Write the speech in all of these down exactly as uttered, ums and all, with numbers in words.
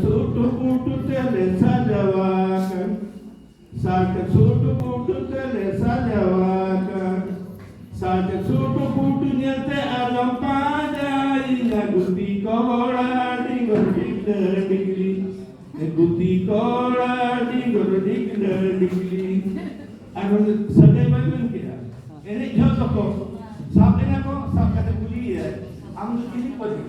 Suit boot ᱛᱮᱞᱮ ᱥᱟᱡᱟᱣ ᱟᱠᱟᱱ, ᱥᱟᱨᱴ ᱥᱩᱴ ᱵᱩᱴ ᱛᱮᱞᱮ ᱥᱟᱡᱟᱣ ᱟᱠᱟᱱ, ᱥᱟᱨᱴ ᱥᱩᱴ ᱵᱩᱴ ᱧᱮᱞᱛᱮ ᱟᱞᱚᱢ ᱯᱟᱸᱡᱟᱭᱤᱧᱟ, ᱜᱩᱛᱤ ᱠᱚᱲᱟ ᱰᱤᱝᱜᱚᱨ ᱰᱤᱜᱽᱞᱟᱹ ᱰᱤᱜᱽᱞᱤ, ᱜᱩᱛᱤ ᱠᱚᱲᱟ ᱰᱤᱝᱜᱚᱨ ᱰᱤᱜᱽᱞᱟᱹ ᱰᱤᱜᱽᱞᱤ᱾ ᱟᱨ ᱩᱱᱤ ᱥᱟᱹᱜᱟᱹᱭ ᱵᱟᱭ ᱢᱮᱱ ᱠᱮᱫᱟ, ᱮᱱᱮᱡ ᱡᱚᱦᱚᱜ ᱫᱚᱠᱚ ᱥᱟᱵ ᱮᱱᱟ ᱠᱚ, ᱥᱟᱵ ᱠᱟᱛᱮ ᱠᱩᱞᱤᱭᱮᱭᱟ, "ᱟᱢ ᱫᱚ ᱪᱤᱞᱤ ᱯᱟᱹᱨᱤᱥ?"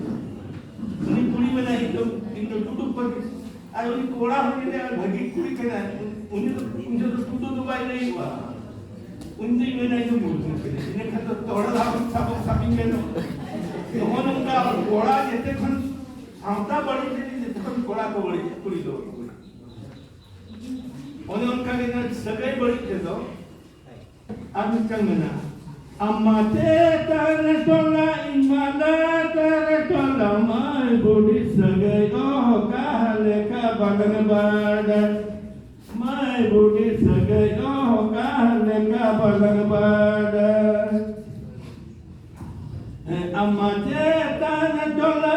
ᱩᱱᱤ ᱠᱩᱲᱤ ᱢᱮᱱᱟ, "ᱤᱧ ᱫᱚ, ᱤᱧ ᱫᱚ ᱴᱩᱰᱩ ᱯᱟᱹᱨᱤᱥ᱾" ᱟᱨ ᱩᱱᱤ ᱠᱚᱲᱟ ᱦᱚᱸ ᱧᱮᱞᱮᱭᱟ, ᱵᱷᱟᱹᱜᱤ ᱠᱩᱲᱤ ᱠᱟᱱᱟᱭ, ᱩᱱᱤ ᱫᱚ, ᱩᱱᱤ ᱫᱚ ᱴᱩᱰᱩ ᱫᱚ ᱵᱟᱭ ᱞᱟᱹᱭᱚᱜᱼᱟ᱾ ᱩᱱᱤ ᱫᱚᱭ ᱢᱮᱱᱟ, "ᱤᱧ ᱫᱚ ᱢᱩᱨᱢᱩ ᱠᱟᱹᱱᱟᱹᱧ᱾" ᱤᱱᱟᱹ ᱠᱷᱟᱱ ᱫᱚ ᱛᱚᱲᱟ ᱫᱷᱟᱣ ᱥᱟᱵ ᱥᱟᱵᱤᱧ ᱢᱮ᱾ ᱱᱚᱜᱼᱚ ᱱᱚᱝᱠᱟ ᱠᱚᱲᱟ ᱡᱮᱛᱮ ᱠᱷᱚᱱ ᱥᱟᱶᱛᱟ ᱵᱟᱹᱲᱤᱡ ᱞᱟᱹᱜᱤᱫ ᱡᱮᱛᱮ ᱠᱷᱚᱱ ᱠᱚᱲᱟ ᱠᱚ ᱵᱟᱹᱲᱤᱡ, ᱠᱩᱲᱤ ᱫᱚ ᱵᱟᱹᱲᱤᱡ᱾ ᱚᱱᱮ ᱚᱱᱠᱟ ᱜᱮ ᱱᱚᱣᱟ ᱥᱟᱹᱜᱟᱹᱭ ᱵᱟᱹᱲᱤᱡ ᱛᱮᱫᱚ ᱟᱨ ᱢᱤᱫᱴᱟᱝ ᱢᱮᱱᱟᱜᱼᱟ᱾ ᱟᱢ ᱢᱟ ᱪᱮᱛᱟᱱ ᱴᱚᱞᱟ, ᱤᱧ ᱢᱟ ᱞᱟᱛᱟᱨ ᱴᱚᱞᱟ, ᱢᱟᱹᱭ ᱵᱩᱰᱷᱤ ᱥᱟᱹᱜᱟᱹᱭ ᱚᱠᱟ ᱞᱮᱠᱟ ᱵᱟᱞᱟᱝ ᱵᱟᱰᱟᱭ᱾ ᱢᱟᱹᱭ ᱵᱩᱰᱷᱤ ᱥᱟᱹᱜᱟᱹᱭ ᱚᱠᱟ ᱞᱮᱠᱟ ᱵᱟᱞᱟᱝ ᱵᱟᱰᱟᱭ᱾ ᱦᱮᱸ, ᱟᱢ ᱢᱟ ᱪᱮᱛᱟᱱ ᱴᱚᱞᱟ,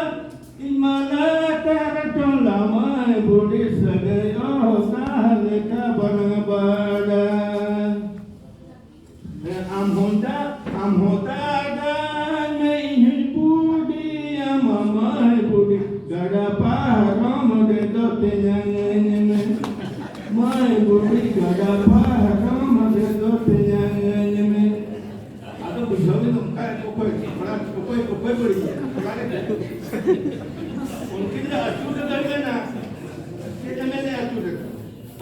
ᱤᱧ ᱢᱟ ᱞᱟᱛᱟᱨ ᱴᱚᱞᱟ, ᱢᱟᱹᱭ ᱵᱩᱰᱷᱤ ᱥᱟᱹᱜᱟᱹᱭ ᱚᱠᱟ ᱞᱮᱠᱟ ᱵᱟᱞᱟᱝ ᱵᱟᱰᱟᱭ᱾ ᱟᱢ ᱦᱚᱸ ᱫᱟ-, ᱟᱢ ᱦᱚᱸ ᱫᱟᱫᱟ ᱢᱮ, ᱤᱧ ᱦᱚᱸᱧ ᱵᱩᱰᱤᱭᱟᱢᱟ, ᱢᱟᱹᱭ ᱵᱩᱰᱤ ᱜᱟᱰᱟ ᱯᱟᱨᱚᱢ ᱨᱮᱫᱚ ᱛᱮᱧᱟᱝᱟᱹᱧ ᱢᱮ᱾ ᱢᱟᱹᱭ ᱵᱩᱰᱤ ᱜᱟᱰᱟ ᱯᱟᱨᱚᱢ ᱨᱮᱫᱚ ᱛᱮᱧᱟᱝᱟᱹᱧ ᱢᱮ᱾ ᱟᱫᱚ ᱵᱩᱡᱷᱟᱹᱣ ᱢᱮ, ᱱᱚᱝᱠᱟ ᱚᱠᱚᱭ ᱠᱚᱲᱟ, ᱚᱠᱚᱭ, ᱚᱠᱚᱭ ᱵᱟᱹᱲᱤᱡ ᱮᱱᱟ? ᱚᱱᱠᱤᱱ ᱫᱚ ᱟᱹᱪᱩᱨ ᱨᱮ ᱫᱟᱲᱮᱭᱟᱜᱼᱟ᱾ ᱪᱮᱫ ᱮ ᱢᱮᱱᱟ ᱟᱹᱪᱩᱨ ᱨᱮ?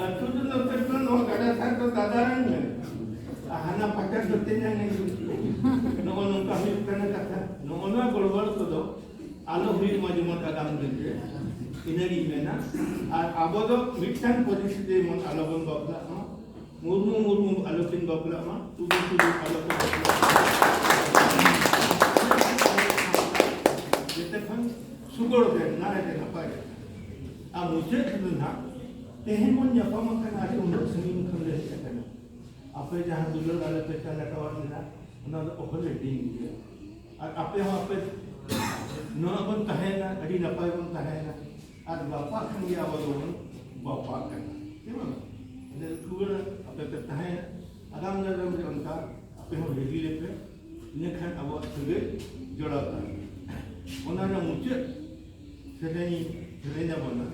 ᱟᱹᱪᱩᱨ ᱨᱮ ᱱᱚᱛᱮ ᱠᱷᱚᱱ ᱱᱚᱣᱟ ᱜᱟᱰᱟ ᱥᱟᱨ ᱫᱚ ᱫᱟᱫᱟᱨᱟᱱ ᱢᱮ᱾ ᱟᱨ ᱦᱟᱱᱟ ᱯᱟᱪᱟᱨ ᱫᱚ ᱛᱮᱧᱟᱝ ᱟᱹᱧ᱾ ᱱᱚᱜᱼᱚ ᱱᱚᱝᱠᱟ ᱦᱩᱭᱩᱜ ᱠᱟᱱᱟ ᱠᱟᱛᱷᱟ᱾ ᱱᱚᱜᱼᱚ ᱱᱚᱣᱟ ᱜᱚᱲᱵᱚᱲ ᱠᱚᱫᱚ ᱟᱞᱚ ᱦᱩᱭᱩᱜ ᱢᱟ ᱡᱮᱢᱚᱱ ᱟᱜᱟᱢ ᱫᱤᱱ ᱨᱮ, ᱤᱱᱟᱹᱜᱤᱧ ᱢᱮᱱᱟ᱾ ᱟᱨ ᱟᱵᱚ ᱫᱚ ᱢᱤᱫᱴᱟᱝ ᱯᱟᱹᱨᱤᱥ ᱛᱮ ᱡᱮᱢᱚᱱ ᱟᱞᱚᱵᱚᱱ ᱵᱟᱯᱞᱟᱜ ᱢᱟ, ᱢᱩᱨᱢᱩ ᱢᱩᱨᱢᱩ ᱟᱞᱚᱠᱤᱱ ᱵᱟᱯᱞᱟᱜ ᱢᱟ, ᱴᱩᱰᱩ ᱴᱩᱰᱩ ᱟᱞᱚ ᱠᱚ ᱵᱟᱯᱞᱟᱜ ᱢᱟ᱾ ᱡᱮᱛᱮ ᱠᱷᱚᱱ ᱥᱩᱜᱚᱲ ᱜᱮ, ᱱᱟᱭ ᱜᱮ, ᱱᱟᱯᱟᱭ ᱜᱮ᱾ ᱟᱨ ᱢᱩᱪᱟᱹᱫ ᱨᱮᱫᱚ ᱱᱟᱦᱟᱜ ᱛᱮᱦᱮᱧ ᱵᱚᱱ ᱧᱟᱯᱟᱢ ᱟᱠᱟᱱᱟ, ᱟᱹᱰᱤ ᱩᱱᱟᱹᱜ ᱥᱟᱺᱜᱤᱧ ᱠᱷᱚᱱ ᱞᱮ ᱦᱮᱡ ᱟᱠᱟᱱᱟ᱾ ᱟᱯᱮ ᱡᱟᱦᱟᱸ ᱫᱩᱞᱟᱹᱲ ᱟᱞᱮ ᱯᱮ ᱪᱟᱞ ᱟᱠᱟᱣᱟᱫ ᱞᱮᱭᱟ, ᱚᱱᱟ ᱫᱚ ᱚᱦᱚᱞᱮ ᱰᱤᱝ ᱜᱮᱭᱟ᱾ ᱟᱨ ᱟᱯᱮ ᱦᱚᱸ ᱟᱯᱮ ᱱᱚᱣᱟ ᱵᱚᱱ ᱛᱟᱦᱮᱸᱭᱮᱱᱟ, ᱟᱹᱰᱤ ᱱᱟᱯᱟᱭ ᱵᱚᱱ ᱛᱟᱦᱮᱸᱭᱮᱱᱟ᱾ ᱟᱨ ᱵᱟᱯᱟ ᱠᱷᱟᱱ ᱜᱮ ᱟᱵᱚ ᱫᱚᱵᱚᱱ ᱵᱟᱯᱟᱜ ᱠᱟᱱᱟ, ᱦᱮᱸ ᱵᱟᱝ? ᱟᱫᱚ ᱩᱱᱠᱩ ᱜᱮ ᱟᱯᱮ ᱯᱮ ᱛᱟᱦᱮᱸ, ᱟᱜᱟᱢ ᱫᱟᱨᱟᱢ ᱨᱮ ᱚᱱᱠᱟ ᱟᱯᱮ ᱦᱚᱸ ᱨᱮᱰᱤ ᱞᱮᱯᱮ, ᱤᱱᱟᱹᱠᱷᱟᱱ ᱟᱵᱚᱣᱟᱜ ᱥᱟᱹᱜᱟᱹᱭ ᱡᱚᱲᱟᱣ ᱛᱟᱦᱮᱱᱟ᱾ ᱚᱱᱟ ᱨᱮᱱᱟᱜ ᱢᱩᱪᱟᱹᱫ ᱥᱮᱨᱮᱧ ᱥᱮᱨᱮᱧ ᱟᱵᱚᱱᱟ᱾